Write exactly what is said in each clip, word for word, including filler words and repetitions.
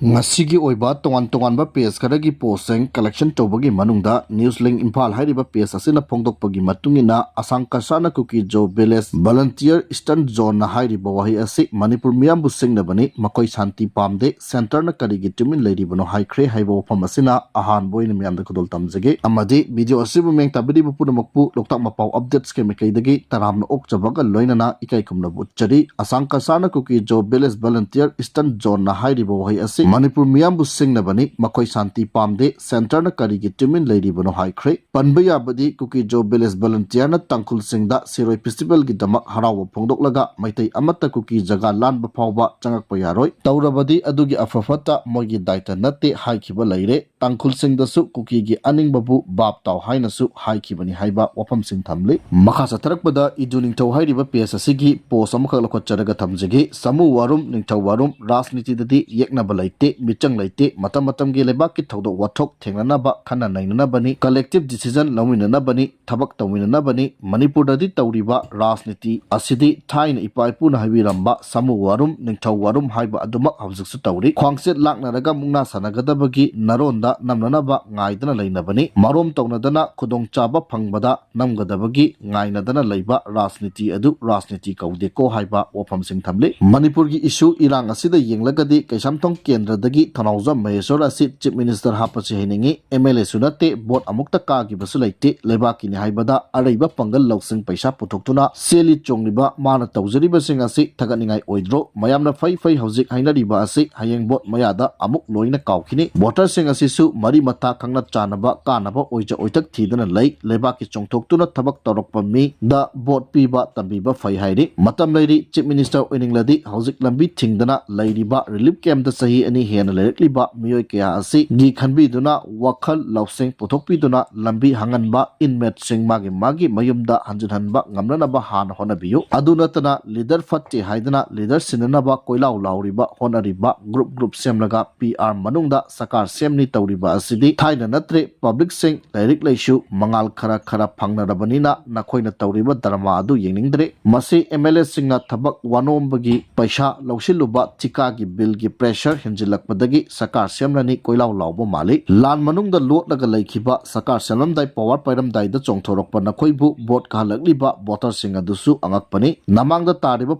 ꯉꯁꯤꯒꯤ ꯑꯣꯏꯕ ꯇꯣꯉꯥꯟ ꯇꯣꯉꯥꯟꯕ ꯄꯦꯖ ꯈꯔꯒꯤ ꯄꯣꯁꯁꯤꯡ ꯀꯂꯦꯛꯁꯟ ꯇꯧꯕꯒꯤ ꯃꯅꯨꯡꯗ ꯅ꯭ꯌꯨꯁ ꯂꯤꯡ ꯏꯝꯐꯥꯜ ꯍꯥꯏꯔꯤꯕ ꯄꯦꯖ ꯑꯁꯤꯅ ꯐꯣꯡꯗꯣꯛꯄꯒꯤ ꯃꯇꯨꯡ ꯏꯟꯅ, ꯑꯁꯥꯝ ꯀꯁꯥꯔꯅ ꯀꯨꯀꯤ ꯖꯣ ꯚꯤꯂꯦꯖ ꯚꯣꯂꯟꯇꯤꯌꯔ ꯏꯁꯇꯟ ꯖꯣꯟꯅ ꯍꯥꯏꯔꯤꯕ ꯋꯥꯍꯩ ꯑꯁꯤ ꯃꯅꯤꯄꯨꯔ ꯃꯤꯌꯥꯝꯕꯨ ꯁꯤꯡꯅꯕꯅꯤ, ꯃꯈꯣꯏ ꯁꯥꯟꯇꯤ ꯄꯥꯝꯗꯦ, ꯁꯦꯟꯇꯔꯅ ꯀꯔꯤꯒꯤ ꯇꯨꯃꯤꯟ ꯂꯩꯔꯤꯕꯅꯣ ꯍꯥꯏꯈ꯭ꯔꯦ ꯍꯥꯏꯕ ꯋꯥꯐꯝ ꯑꯁꯤꯅ ꯑꯍꯥꯟꯕ ꯑꯣꯏꯅ ꯃꯤꯌꯥꯝꯗ ꯈꯨꯗꯣꯜ ꯇꯝꯖꯒꯦ꯫ ꯑꯃꯗꯤ ꯚꯤꯗꯤꯑꯣ ꯑꯁꯤꯕꯨ ꯃꯤꯌꯥꯝ ꯇꯥꯕꯤꯔꯤꯕ ꯄꯨꯝꯅꯃꯛꯄꯨ ꯂꯣꯛꯇꯥꯛ ꯃꯄꯥꯎ ꯑꯞꯗꯦꯠꯁꯀꯤ ꯃꯥꯏꯀꯩꯗꯒꯤ ꯇꯔꯥꯝꯅ ꯑꯣꯛꯆꯕꯒ ꯂꯣꯏꯅꯅ ꯏꯀꯥꯏ ꯈꯨꯝꯅꯕ ꯎꯠꯆꯔꯤ꯫ ꯑꯁꯥꯝ ꯀꯁꯥꯔꯅ ꯀꯨꯀꯤ ꯖꯣ ꯚꯤꯂꯦꯖ ꯚꯣꯂꯟꯇꯤꯌꯔ ꯏꯁꯇꯟ ꯖꯣꯟꯅ ꯍꯥꯏꯔꯤꯕ ꯋꯥꯍꯩ ꯑꯁꯤ ꯃꯅꯤꯄꯨꯔ ꯃꯤꯌꯥꯝꯕꯨ ꯁꯤꯡꯅꯕꯅꯤ, ꯃꯈꯣꯏ ꯁꯥꯟꯇꯤ ꯄꯥꯝꯗꯦ, ꯁꯦꯟꯇꯔꯅ ꯀꯔꯤꯒꯤ ꯇꯨꯃꯤꯟ ꯂꯩꯔꯤꯕꯅꯣ ꯍꯥꯏꯈ꯭ꯔꯦ꯫ ꯄꯟꯕ ꯌꯥꯕꯗꯤ ꯀꯨꯀꯤ ꯖꯣ ꯚꯤꯂꯦꯖ ꯚꯣꯂꯟꯇꯤꯌꯔꯅ ꯇꯥꯡꯈꯨꯜꯁꯤꯡꯗ ꯁꯤꯔꯣꯏ ꯐꯦꯁꯇꯤꯚꯦꯜꯒꯤꯗꯃꯛ ꯍꯔꯥꯎꯕ ꯐꯣꯡꯗꯣꯛꯂꯒ ꯃꯩꯇꯩ ꯑꯃꯠꯇ ꯀꯨꯀꯤ ꯖꯒꯥ ꯂꯥꯟꯕ ꯐꯥꯎꯕ ꯆꯪꯉꯛꯄ ꯌꯥꯔꯣꯏ, ꯇꯧꯔꯕꯗꯤ ꯑꯗꯨꯒꯤ ꯑꯐ ꯐꯠꯇ ꯃꯣꯏꯒꯤ ꯗꯥꯏꯇ ꯅꯠꯇꯦ ꯍꯥꯏꯈꯤꯕ ꯂꯩꯔꯦ꯫ ꯇꯥꯡꯈꯨꯜꯁꯤꯡꯗꯁꯨ ꯀꯨꯀꯤꯒꯤ ꯑꯅꯤꯡꯕꯕꯨ ꯚꯥꯞ ꯇꯥꯎ ꯍꯥꯏꯅꯁꯨ ꯍꯥꯏꯈꯤꯕꯅꯤ ꯍꯥꯏꯕ ꯋꯥꯐꯝꯁꯤꯡ ꯊꯝꯂꯤ꯫ ꯃꯈꯥ ꯆꯠꯊꯔꯛꯄꯗ ꯏꯗꯨ ꯅꯤꯡꯊꯧ ꯍꯥꯏꯔꯤꯕ ꯄꯦꯖ ꯑꯁꯤꯒꯤ ꯄꯣꯁ ꯑꯃꯈꯛ ꯂꯧꯈꯠꯆꯔꯒ ꯊꯝꯖꯒꯦ꯫ ꯁꯥꯃꯨ ꯋꯥꯔꯨꯝ, ꯅꯤꯡꯊꯧ ꯋꯥꯔꯨꯝ, ꯔꯥꯖꯅꯤꯇꯤꯗꯗꯤ ꯌꯦꯛꯅꯕ ꯂꯩꯇꯦ, ꯃꯤꯆꯪ ꯂꯩꯇꯦ꯫ ꯃꯇꯝ ꯃꯇꯝꯒꯤ ꯂꯩꯕꯥꯛꯀꯤ ꯊꯧꯗꯣꯛ ꯋꯥꯊꯣꯛ ꯊꯦꯡꯅꯅꯕ, ꯈꯟꯅ ꯅꯩꯅꯅꯕꯅꯤ, ꯀꯂꯦꯛꯇꯤꯚ ꯗꯤꯁꯤꯖꯟ ꯂꯧꯃꯤꯟꯅꯅꯕꯅꯤ, ꯊꯕꯛ ꯇꯧꯃꯤꯟꯅꯅꯕꯅꯤ꯫ ꯃꯅꯤꯄꯨꯔꯗꯗꯤ ꯇꯧꯔꯤꯕ ꯔꯥꯖꯅꯤꯇꯤ ꯑꯁꯤꯗꯤ ꯊꯥꯏꯅ ꯏꯄꯥ ꯏꯄꯨꯅ ꯍꯥꯏꯕꯤꯔꯝꯕ ꯁꯥꯃꯨ ꯋꯥꯔꯨꯝ, ꯅꯤꯡꯊꯧ ꯋꯥꯔꯨꯝ ꯍꯥꯏꯕ ꯑꯗꯨꯃꯛ ꯍꯧꯖꯤꯛꯁꯨ ꯇꯧꯔꯤ꯫ ꯈ꯭ꯋꯥꯡꯆꯦꯠ ꯂꯥꯛꯅꯔꯒ ꯃꯨꯛꯅꯥ ꯁꯥꯟꯅꯒꯗꯕꯒꯤ ꯅꯔꯣꯟꯗ ꯅꯝꯅꯅꯕ ꯉꯥꯏꯗꯅ ꯂꯩꯅꯕꯅꯤ꯫ ꯃꯔꯣꯝ ꯇꯧꯅꯗꯅ ꯈꯨꯗꯣꯡꯆꯥꯕ ꯐꯪꯕꯗ ꯅꯝꯒꯗꯕꯒꯤ ꯉꯥꯏꯅꯗꯅ ꯂꯩꯕ ꯔꯥꯖꯅꯤꯇꯤ ꯑꯗꯨ ꯔꯥꯖꯅꯤꯇꯤ ꯀꯧꯗꯦꯀꯣ ꯍꯥꯏꯕ ꯋꯥꯐꯝꯁꯤꯡ ꯊꯝꯂꯤ꯫ ꯃꯅꯤꯄꯨꯔꯒꯤ ꯏꯁꯨ ꯏꯔꯥꯡ ꯑꯁꯤꯗ ꯌꯦꯡꯂꯒꯗꯤ ꯀꯩꯁꯥꯝꯊꯣꯡ ꯀꯦꯟꯗ꯭ꯔꯗꯒꯤ ꯊꯧꯅꯥꯎꯖꯝ ꯃꯍꯦꯁꯣꯔ ꯑꯁꯤ ꯆꯤꯐ ꯃꯤꯅꯤꯁꯇꯔ ꯍꯥꯞꯄꯁꯤ ꯍꯥꯏꯅꯤꯡꯏ꯫ ꯑꯦꯝ ꯑꯦꯜ ꯑꯦꯁꯨ ꯅꯠꯇꯦ, ꯚꯣꯠ ꯑꯃꯨꯛꯇ ꯀꯥꯈꯤꯕꯁꯨ ꯂꯩꯇꯦ꯫ ꯂꯩꯕꯥꯛꯀꯤꯅꯤ ꯍꯥꯏꯕꯗ ꯑꯔꯩꯕ ꯄꯥꯡꯒꯜ ꯂꯧꯁꯤꯡ ꯄꯩꯁꯥ ꯄꯨꯊꯣꯛꯇꯨꯅ ꯁꯦꯜꯂꯤ ꯆꯣꯡꯂꯤꯕ ꯃꯥꯅ ꯇꯧꯖꯔꯤꯕꯁꯤꯡ ꯑꯁꯤ ꯊꯥꯒꯠꯅꯤꯡꯉꯥꯏ ꯑꯣꯏꯗ꯭ꯔꯣ? ꯃꯌꯥꯝꯅ ꯐꯩ ꯐꯩ ꯍꯧꯖꯤꯛ ꯍꯥꯏꯅꯔꯤꯕ ꯑꯁꯤ ꯍꯌꯦꯡ ꯚꯣꯠ ꯃꯌꯥꯗ ꯑꯃꯨꯛ ꯂꯣꯏꯅ ꯀꯥꯎꯈꯤꯅꯤ꯫ ꯚꯣꯇꯔꯁꯤꯡ ꯑꯁꯤꯁꯨ ꯃꯔꯤ ꯃꯇꯥ ꯈꯪꯅ ꯆꯥꯅꯕ ꯀꯥꯅꯕ ꯑꯣꯏꯖ ꯑꯣꯏꯊꯛ ꯊꯤꯗꯨꯅ ꯂꯩ꯫ ꯂꯩꯕꯥꯛꯀꯤ ꯆꯣꯡꯊꯣꯛꯇꯨꯅ ꯊꯕꯛ ꯇꯧꯔꯛꯄ ꯃꯤꯗ ꯚꯣꯠ ꯄꯤꯕ ꯇꯝꯕꯤꯕ ꯐꯩ ꯍꯥꯏꯔꯤ꯫ ꯃꯇꯝ ꯂꯩꯔꯤ꯫ ꯆꯤꯐ ꯃꯤꯅꯤꯁꯇꯔ ꯑꯣꯏꯅꯤꯡꯂꯗꯤ ꯍꯧꯖꯤꯛ ꯂꯝꯕꯤ ꯊꯤꯡꯗꯅ ꯂꯩꯔꯤꯕ ꯔꯤꯂꯤꯐ ꯀꯦꯝꯞꯇ ꯆꯍꯤ ꯑꯅꯤ ꯍꯦꯟꯅ ꯂꯩꯔꯛꯂꯤꯕ ꯃꯤꯑꯣꯏ ꯀꯌꯥ ꯑꯁꯤꯒꯤ ꯈꯟꯕꯤꯗꯨꯅ ꯋꯥꯈꯜ ꯂꯧꯁꯤꯡ ꯄꯨꯊꯣꯛꯄꯤꯗꯨꯅ ꯂꯝꯕꯤ ꯍꯥꯡꯍꯟꯕ, ꯏꯟꯃꯦꯠꯁꯤꯡ ꯃꯥꯒꯤ ꯃꯥꯒꯤ ꯃꯌꯨꯝꯗ ꯍꯟꯖꯤꯟꯍꯟꯕ ꯉꯝꯅꯅꯕ ꯍꯥꯟꯅ ꯍꯣꯠꯅꯕꯤꯌꯨ꯫ ꯑꯗꯨ ꯅꯠꯇꯅ ꯂꯤꯗꯔ ꯐꯠꯇꯦ ꯍꯥꯏꯗꯅ ꯂꯤꯗꯔ ꯁꯤꯟꯅꯅꯕ ꯀꯣꯏꯂꯥꯎ ꯂꯥꯎꯔꯤꯕ, ꯍꯣꯠꯅꯔꯤꯕ, ꯒ꯭ꯔꯨꯞ ꯒ꯭ꯔꯨꯞ ꯁꯦꯝꯂꯒ ꯄꯤ ꯑꯥꯔ ꯃꯅꯨꯡꯗ ꯁꯔꯀꯥꯔ ꯁꯦꯝꯅꯤ ꯇꯧꯔꯤ ꯇꯧꯔꯤꯕ ꯑꯁꯤꯗꯤ ꯊꯥꯏꯅ ꯅꯠꯇ꯭ꯔꯦ꯫ ꯄꯕ꯭ꯂꯤꯛꯁꯤꯡ ꯂꯥꯏꯔꯤꯛ ꯂꯥꯏꯁꯨ ꯃꯉꯥꯜ ꯈꯔ ꯈꯔ ꯐꯪꯅꯔꯕꯅꯤꯅ ꯅꯈꯣꯏꯅ ꯇꯧꯔꯤꯕ ꯗ꯭ꯔꯃꯥ ꯑꯗꯨ ꯌꯦꯡꯅꯤꯡꯗ꯭ꯔꯦ꯫ ꯃꯁꯤ ꯑꯦꯝ ꯑꯦꯜ ꯑꯦꯁꯤꯡꯅ ꯊꯕꯛ ꯋꯥꯅꯣꯝꯕꯒꯤ ꯄꯩꯁꯥ ꯂꯧꯁꯤꯜꯂꯨꯕ ꯊꯤꯀꯥꯒꯤ ꯕꯤꯜꯒꯤ ꯄ꯭ꯔꯦꯁꯔ ꯍꯦꯟꯖꯤꯜꯂꯛꯄꯗꯒꯤ ꯁꯔꯀꯥꯔ ꯁꯦꯝꯂꯅꯤ ꯀꯣꯏꯂꯥꯎ ꯂꯥꯎꯕ ꯃꯥꯜꯂꯤ꯫ ꯂꯥꯟ ꯃꯅꯨꯡꯗ ꯂꯣꯠꯂꯒ ꯂꯩꯈꯤꯕ ꯁꯔꯀꯥꯔ ꯁꯦꯝꯂꯝꯗꯥꯏ ꯄꯋꯥꯔ ꯄꯥꯏꯔꯝꯗꯥꯏꯗ ꯆꯣꯡꯊꯣꯔꯛꯄ ꯅꯈꯣꯏꯕꯨ ꯚꯣꯠ ꯀꯥꯍꯜꯂꯛꯂꯤꯕ ꯚꯣꯇꯔꯁꯤꯡ ꯑꯗꯨꯁꯨ ꯑꯉꯛꯄꯅꯤ꯫ ꯅꯃꯥꯡꯗ ꯇꯥꯔꯤꯕ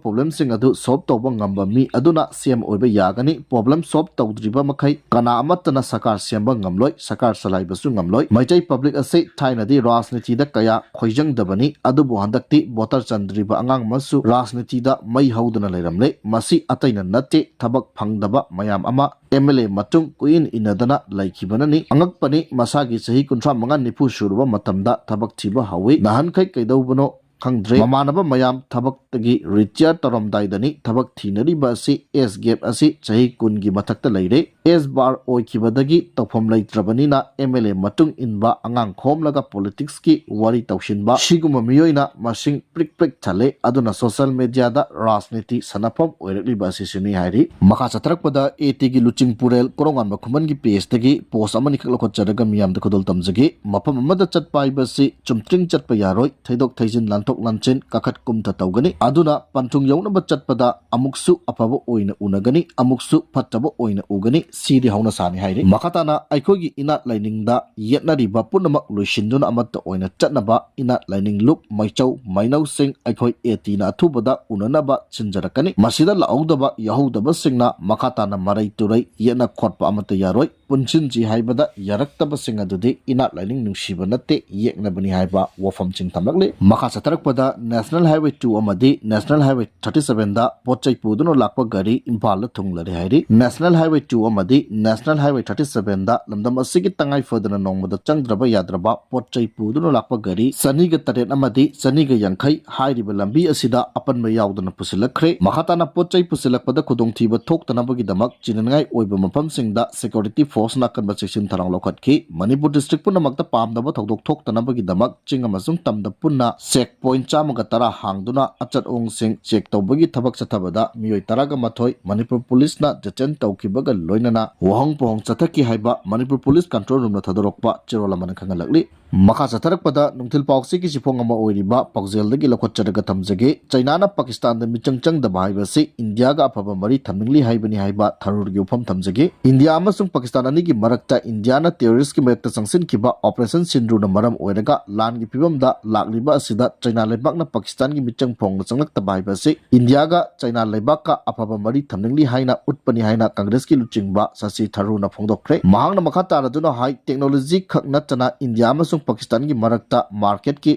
ꯄ꯭ꯔꯣꯕ꯭ꯂꯦꯝꯁꯤꯡ ꯑꯗꯨ ꯁꯣꯜꯕ ꯇꯧꯕ ꯉꯝꯕ ꯃꯤ ꯑꯗꯨꯅ ꯁꯤ ꯑꯦꯝ ꯑꯣꯏꯕ ꯌꯥꯒꯅꯤ꯫ ꯄ꯭ꯔꯣꯕ꯭ꯂꯦꯝ ꯁꯣꯜꯕ ꯇꯧꯗ꯭ꯔꯤꯕ ꯃꯈꯩ ꯀꯅꯥ ꯑꯃꯠꯇꯅ ꯁꯔꯀꯥꯔ ꯁꯦꯝꯕ ꯉꯝꯂꯣꯏ, ꯁꯔꯀꯥꯔ ꯆꯂꯥꯏꯕꯁꯨ ꯉꯝꯂꯣꯏ꯫ ꯃꯩꯇꯩ ꯄꯕ꯭ꯂꯤꯛ ꯑꯁꯤ ꯊꯥꯏꯅꯗꯤ ꯔꯥꯖꯅꯤꯇꯤꯗ ꯀꯌꯥ ꯈꯣꯏꯖꯪꯗꯕꯅꯤ, ꯑꯗꯨꯕꯨ ꯍꯟꯗꯛꯇꯤ ꯚꯣꯇꯔ ꯆꯟꯗ꯭ꯔꯤꯕ ꯑꯉꯥꯡ ꯑꯃꯁꯨ ꯔꯥꯖꯅꯤꯇꯤꯗ ꯃꯩ ꯍꯧꯗꯨꯅ ꯂꯩꯔꯝꯂꯦ꯫ ꯃꯁꯤ ꯑꯇꯩꯅ ꯅꯠꯇꯦ, ꯊꯕꯛ ꯐꯪꯗꯕ ꯃꯌꯥꯝ ꯑꯃ ꯑꯦꯝ ꯑꯦꯜ ꯑꯦ ꯃꯇꯨꯡ ꯀꯣꯏꯏꯟ ꯏꯟꯅꯗꯅ ꯂꯩꯈꯤꯕꯅꯅꯤ꯫ ꯑꯉꯛꯄꯅꯤ, ꯃꯁꯥꯒꯤ ꯆꯍꯤ ꯀꯨꯟꯊ꯭ꯔꯥ ꯃꯉꯥ ꯅꯤꯐꯨ ꯁꯨꯔꯕ ꯃꯇꯝꯗ ꯊꯕꯛ ꯊꯤꯕ ꯍꯧꯏ꯫ ꯅꯍꯥꯟꯈꯩ ꯀꯩꯗꯧꯕꯅꯣ ꯈꯪꯗ꯭ꯔꯦ꯫ ꯃꯃꯥꯟꯅꯕ ꯃꯌꯥꯝ ꯊꯕꯛꯇꯒꯤ ꯔꯤꯇꯤꯌꯔ ꯇꯧꯔꯝꯗꯥꯏꯗꯅꯤ ꯊꯕꯛ ꯊꯤꯅꯔꯤꯕ ꯑꯁꯤ꯫ ꯑꯦꯖ ꯒꯦꯞ ꯑꯁꯤ ꯆꯍꯤ ꯀꯨꯟꯒꯤ ꯃꯊꯛꯇ ꯂꯩꯔꯦ꯫ ꯑꯦꯖ ꯕꯥꯔ ꯑꯣꯏꯈꯤꯕꯗꯒꯤ ꯇꯧꯐꯝ ꯂꯩꯇ꯭ꯔꯕꯅꯤꯅ ꯑꯦꯝ ꯑꯦꯜ ꯑꯦ ꯃꯇꯨꯡ ꯏꯟꯕ ꯑꯉꯥꯡ ꯈꯣꯝꯂꯒ ꯄꯣꯂꯤꯇꯤꯛꯁꯀꯤ ꯋꯥꯔꯤ ꯇꯧꯁꯤꯟꯕ ꯁꯤꯒꯨꯝꯕ ꯃꯤꯑꯣꯏꯅ ꯃꯁꯤꯡ ꯄ꯭ꯔꯤꯛ ꯄ꯭ꯔꯤꯛ ꯊꯜꯂꯦ꯫ ꯑꯗꯨꯅ ꯁꯣꯁꯤꯌꯦꯜ ꯃꯦꯗꯤꯌꯥꯗ ꯔꯥꯖꯅꯤꯇꯤ ꯁꯥꯟꯅꯐꯝ ꯑꯣꯏꯔꯛꯂꯤꯕ ꯑꯁꯤꯁꯨꯅꯤ ꯍꯥꯏꯔꯤ꯫ ꯃꯈꯥ ꯆꯠꯊꯔꯛꯄꯗ ꯑꯦ ꯇꯤꯒꯤ ꯂꯨꯆꯤꯡꯄꯨꯔꯦꯜ ꯀꯣꯔꯧꯉꯥꯟꯕ ꯈꯨꯃꯟꯒꯤ ꯄꯦꯖꯇꯒꯤ ꯄꯣꯁ ꯑꯃꯅꯤꯈꯛ ꯂꯧꯈꯠꯆꯔꯒ ꯃꯤꯌꯥꯝꯗ ꯈꯨꯗꯣꯜ ꯇꯝꯖꯒꯦ꯫ ꯃꯐꯝ ꯑꯃꯗ ꯆꯠꯄ ꯍꯥꯏꯕꯁꯤ ꯆꯨꯝꯇ꯭ꯔꯤꯡ ꯆꯠꯄ ꯌꯥꯔꯣꯏ꯫ ꯊꯩꯗꯣꯛ ꯊꯩꯖꯤꯟ, ꯂꯥꯟꯊꯣꯛ ꯂꯥꯟꯁꯤꯟ, ꯀꯥꯈꯠ ꯀꯨꯝꯊ ꯇꯧꯒꯅꯤ꯫ ꯑꯗꯨꯅ ꯄꯟꯊꯨꯡ ꯌꯧꯅꯕ ꯆꯠꯄꯗ ꯑꯃꯨꯛꯁꯨ ꯑꯐꯕ ꯑꯣꯏꯅ ꯎꯅꯒꯅꯤ, ꯑꯃꯨꯛꯁꯨ ꯐꯠꯇꯕ ꯑꯣꯏꯅ ꯎꯒꯅꯤ꯫ ꯁꯤꯗꯤ ꯍꯧꯅꯁꯥꯅꯤ ꯍꯥꯏꯔꯤ꯫ ꯃꯈꯥ ꯇꯥꯅ ꯑꯩꯈꯣꯏꯒꯤ ꯏꯅꯥꯠ ꯂꯥꯏꯅꯤꯡꯗ ꯌꯦꯠꯅꯔꯤꯕ ꯄꯨꯝꯅꯃꯛ ꯂꯣꯏꯁꯤꯟꯗꯨꯅ ꯑꯃꯠꯇ ꯑꯣꯏꯅ ꯆꯠꯅꯕ ꯏꯅꯥꯠ ꯂꯥꯏꯅꯤꯡ ꯂꯨꯞ ꯃꯩꯆꯧ ꯃꯩꯅꯧꯁꯤꯡ ꯑꯩꯈꯣꯏ ꯑꯦ ꯇꯤꯅ ꯑꯊꯨꯕꯗ ꯎꯅꯅꯕ ꯁꯤꯟꯖꯔꯛꯀꯅꯤ꯫ ꯃꯁꯤꯗ ꯂꯥꯛꯍꯧꯗꯕ ꯌꯥꯍꯧꯗꯕꯁꯤꯡꯅ ꯃꯈꯥ ꯇꯥꯅ ꯃꯔꯩ ꯇꯨꯔꯩ ꯌꯦꯠꯅ ꯈꯣꯠꯄ ꯑꯃꯠꯇ ꯌꯥꯔꯣꯏ꯫ ꯄꯨꯟꯁꯤꯟꯁꯤ ꯍꯥꯏꯕꯗ ꯌꯥꯔꯛꯇꯕꯁꯤꯡ ꯑꯗꯨꯗꯤ ꯏꯅꯥꯠ ꯂꯥꯏꯅꯤꯡ ꯅꯨꯡꯁꯤꯕ ꯅꯠꯇꯦ, ꯌꯦꯛꯅꯕꯅꯤ ꯍꯥꯏꯕ ꯋꯥꯐꯝꯁꯤꯡ ꯊꯝꯂꯛꯂꯤ꯫ ꯃꯈꯥ ꯆꯠꯊꯔꯛꯄꯗ National Highway two ꯑꯃꯗꯤ National Highway thirty sevenꯗ ꯄꯣꯠ ꯆꯩ ꯄꯨꯗꯨꯅ ꯂꯥꯛꯄ ꯒꯥꯔꯤ ꯏꯝꯐꯥꯜꯗ ꯊꯨꯡꯂꯔꯦ ꯍꯥꯏꯔꯤ꯫ National Highway two ꯑꯃꯗꯤ National Highway thirty sevenꯗ ꯂꯝꯗꯝ ꯑꯁꯤꯒꯤ ꯇꯉꯥꯏ ꯐꯗꯅ ꯅꯣꯡꯃꯗ ꯆꯪꯗ꯭ꯔꯕ ꯌꯥꯗ꯭ꯔꯕ ꯄꯣꯠ ꯆꯩ ꯄꯨꯗꯨꯅ ꯂꯥꯛꯄ ꯒꯥꯔꯤ ꯆꯅꯤꯒ ꯇꯔꯦꯠ ꯑꯃꯗꯤ ꯆꯅꯤꯒ ꯌꯥꯡꯈꯩ ꯍꯥꯏꯔꯤꯕ ꯂꯝꯕꯤ ꯑꯁꯤꯗ ꯑꯄꯟꯕ ꯌꯥꯎꯗꯅ ꯄꯨꯁꯤꯜꯂꯛꯈ꯭ꯔꯦ꯫ ꯃꯈꯥ ꯇꯥꯅ ꯄꯣꯠ ꯆꯩ ꯄꯨꯁꯤꯜꯂꯛꯄꯗ ꯈꯨꯗꯣꯡꯊꯤꯕ ꯊꯣꯛꯇꯅꯕꯒꯤꯗꯃꯛ ꯆꯤꯅꯅꯤꯡꯉꯥꯏ ꯑꯣꯏꯕ ꯃꯐꯝꯁꯤꯡꯗ security forceꯅ ꯑꯀꯟꯕ ꯆꯦꯛꯁꯤꯟ ꯊꯧꯔꯥꯡ ꯂꯧꯈꯠꯈꯤ꯫ ꯃꯅꯤꯄꯨꯔ district ꯄꯨꯝꯅꯃꯛꯇ ꯄꯥꯝꯗꯕ ꯊꯧꯗꯣꯛ ꯊꯣꯛꯇꯅꯕꯒꯤꯗꯃꯛ ꯆꯤꯡ ꯑꯃꯁꯨꯡ ꯇꯝꯗ ꯄꯨꯟꯅ check post ꯄꯣꯏꯟ ꯆꯥꯝꯃꯒ ꯇꯔꯥ ꯍꯥꯡꯗꯨꯅ ꯑꯆꯠ ꯑꯣꯡꯁꯤꯡ ꯆꯦꯛ ꯇꯧꯕꯒꯤ ꯊꯕꯛ ꯆꯠꯊꯕꯗ ꯃꯤꯑꯣꯏ ꯇꯔꯥꯒ ꯃꯥꯊꯣꯏ ꯃꯅꯤꯄꯨꯔ ꯄꯨꯂꯤꯁꯅ ꯗꯤꯇꯦꯟ ꯇꯧꯈꯤꯕꯒ ꯂꯣꯏꯅꯅ ꯋꯥꯍꯪ ꯄꯨꯍꯪ ꯆꯠꯊꯈꯤ ꯍꯥꯏꯕ ꯃꯅꯤꯄꯨꯔ ꯄꯨꯂꯤꯁ ꯀꯟꯇ꯭ꯔꯣꯜ ꯔꯨꯝꯅ ꯊꯥꯗꯣꯔꯛꯄ ꯆꯦꯔꯣꯜ ꯑꯃꯅ ꯈꯪꯍꯜꯂꯛꯂꯤ꯫ ꯃꯈꯥ ꯆꯠꯊꯔꯛꯄꯗ ꯅꯨꯡꯊꯤꯜ ꯄꯥꯎꯆꯦꯒꯤ ꯆꯤꯐꯣꯡ ꯑꯃ ꯑꯣꯏꯔꯤꯕ ꯄꯥꯎꯖꯦꯜꯗꯒꯤ ꯂꯧꯈꯠꯆꯔꯒ ꯊꯝꯖꯒꯦ꯫ ꯆꯩꯅꯥꯅ ꯄꯥꯀꯤꯁꯇꯥꯟꯗ ꯃꯤꯆꯪ ꯆꯪꯗꯕ ꯍꯥꯏꯕꯁꯤ ꯏꯟꯗꯤꯌꯥꯒ ꯑꯐꯕ ꯃꯔꯤ ꯊꯝꯅꯤꯡꯂꯤ ꯍꯥꯏꯕꯅꯤ ꯍꯥꯏꯕ ꯊꯔꯨꯔꯒꯤ ꯋꯥꯐꯝ ꯊꯝꯖꯒꯦ꯫ ꯏꯟꯗꯤꯌꯥ ꯑꯃꯁꯨꯡ ꯄꯥꯀꯤꯁꯇꯥꯟ ꯑꯅꯤꯒꯤ ꯃꯔꯛꯇ ꯏꯟꯗꯤꯌꯥꯅ ꯇꯦꯔꯣꯔꯤꯁꯀꯤ ꯃꯥꯌꯣꯛꯇ ꯆꯪꯁꯤꯟꯈꯤꯕ ꯑꯣꯄꯔꯦꯁꯟ ꯁꯤꯟꯗ꯭ꯔꯨꯅ ꯃꯔꯝ ꯑꯣꯏꯔꯒ ꯂꯥꯟꯒꯤ ꯐꯤꯕꯝꯗ ꯂꯥꯛꯂꯤꯕ ꯑꯁꯤꯗ ꯆꯩꯅꯥ ꯂꯩꯕꯥꯛꯅ ꯄꯥꯀꯤꯁꯇꯥꯟꯒꯤ ꯃꯤꯆꯪ ꯐꯣꯡꯅ ꯆꯪꯂꯛꯇꯕ ꯍꯥꯏꯕ ꯑꯁꯤ ꯏꯟꯗꯤꯌꯥꯒ ꯆꯩꯅꯥ ꯂꯩꯕꯥꯛꯀ ꯑꯐꯕ ꯃꯔꯤ ꯊꯝꯅꯤꯡꯂꯤ ꯍꯥꯏꯅ ꯎꯠꯄꯅꯤ ꯍꯥꯏꯅ ꯀꯪꯒ꯭ꯔꯦꯁꯀꯤ ꯂꯨꯆꯤꯡꯕ ꯁꯁꯤ ꯊꯔꯨꯔꯅ ꯐꯣꯡꯗꯣꯛꯈ꯭ꯔꯦ꯫ ꯃꯍꯥꯛꯅ ꯃꯈꯥ ꯇꯥꯔꯗꯨꯅ ꯍꯥꯏ, ꯇꯦꯛꯅꯣꯂꯣꯖꯤ ꯈꯛ ꯅꯠꯇꯅ ꯏꯟꯗꯤꯌꯥ ꯑꯃꯁꯨꯡ ꯄꯥꯀꯤꯁꯇꯥꯟꯒꯤ ꯃꯔꯛꯇ ꯃꯥꯔꯀꯦꯠꯀꯤ